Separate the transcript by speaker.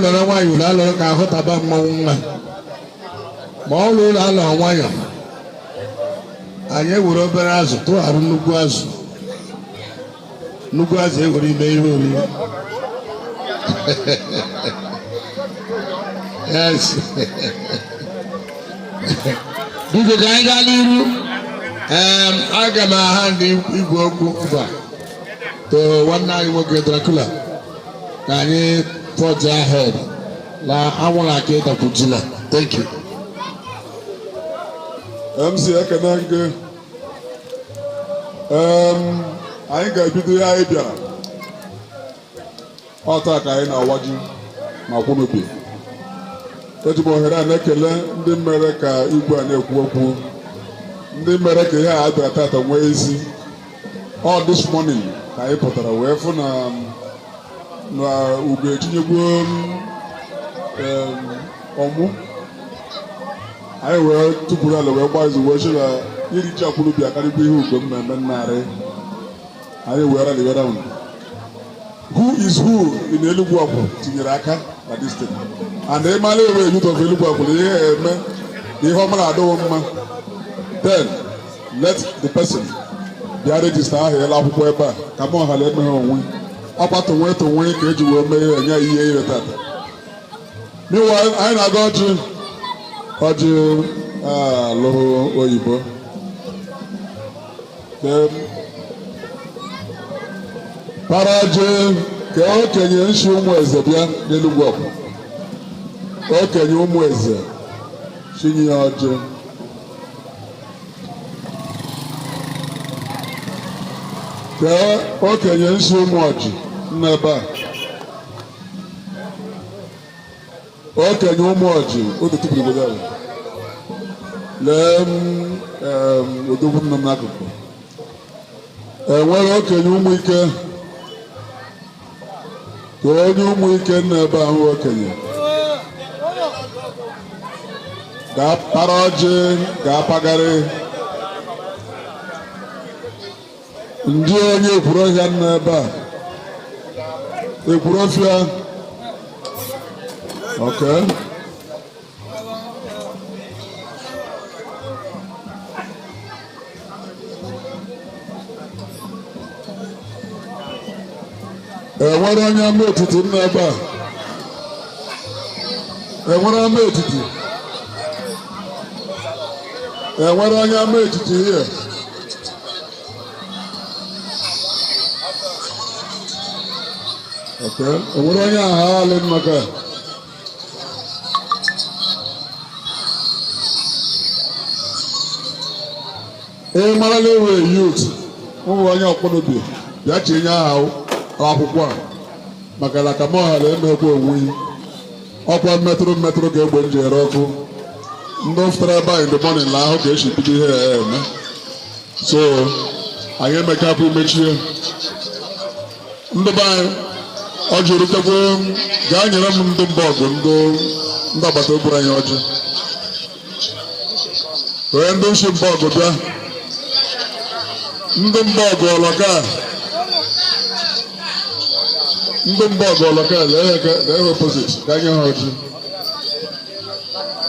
Speaker 1: Lọrọ nwayọ, ụlọ alọrọ ka ahụtaba mmanwụ nwa ma ọ lụ ụlọ alọ nwayọ. Anyị ewere obere azụ tụgharụ nnukwu azụ, nnukwu azụ ewere ime ihe oriri. Yes, biko, ka anyị gaa n'iru. Aga m aha ndị igwe okwu mba to nwanne anyị nwoke Dracula, ka anyị forge ahead na anwụrụ aka ịdakwujila. Thank you.
Speaker 2: MC, ekene gị. Anyị ga-ebido ihe anyị bịara. Ọ taa ka anyị na-awa ji ma kwunubi. Eji m ohere a na-ekele ndị mere ka igwe a na-ekwu okwu, ndị mere ka ihe a bịara tata nwee isi. Ọ this morning ka anyị pụtara wee fụ na ugo etinyegbuo ọmụ anyị, wee tụpụrụ ala, wee gbaa izu, wee sị na iri ji akwụnubi akarịgbo ihe ugo mmemme nnarị anyị wee rally round. Who is who in Enugu Akwụ tinyere aka na this thing, and ịmara ewe youth of Enugu Akwụ na ihe eme na ihe ọma na-adịghị mma, then let the person bịa register aha ele akwụkwọ ebe a ka m ọhala emeghe onwe ọkwa tụnwe tụnwe ka eji wee mee ihe enye ihe ire tata. Meanwhile, anyị na-aga ọjị, ọjị alụghụ oyibo. Then, para ọjị ka okenye nshi ụmụ eze bịa n'Enugwu Ọkụ, okenye ụmụ eze chinye ya ọjị. Ka okenye nshi ụmụ ọjị nọ ebe a, okenye ụmụ ọjị otu tupuru obodo ala. Lee m, odogwu nọ m n'akụkụ. Enwere okenye ụmụ ike, ka onye ụmụ ike nọ ebe ahụ, okenye ga-apara ọjị, ga-apagharị ndị onye Ekwuruọhịa nọ ebe a, Ekwuruọfịa. Okay. Enwere onye ama etiti nọ ebe a? Enwere ama etiti? Enwere onye ama etiti here? Okay. Enwere onye agha alị maka ị marala ewe youth ụmụ onye ọkpọnobi bịa chinye aha akwụkwọ a, maka na ka m ọghara emekwa onwe ọkwa mmetụrụ mmetụrụ ka egbe nji ere ọkụ. Ndị fụtara ebe a in the morning la ahụ ka esi bido ihe a eme, so anyị emechapụ mechie. Ndị be anyị, ọjị erutekwo. Gaa nyere m ndị mba ọgụ, ndị agbata obi anyị ọjị. Onye ndị nshi mba ọgụ bịa, ndị mba ọgụ ọlọka, ndị mba ọgụ ọlọka, lee ha, lee ha opposite. Gaa nye ha ọjị.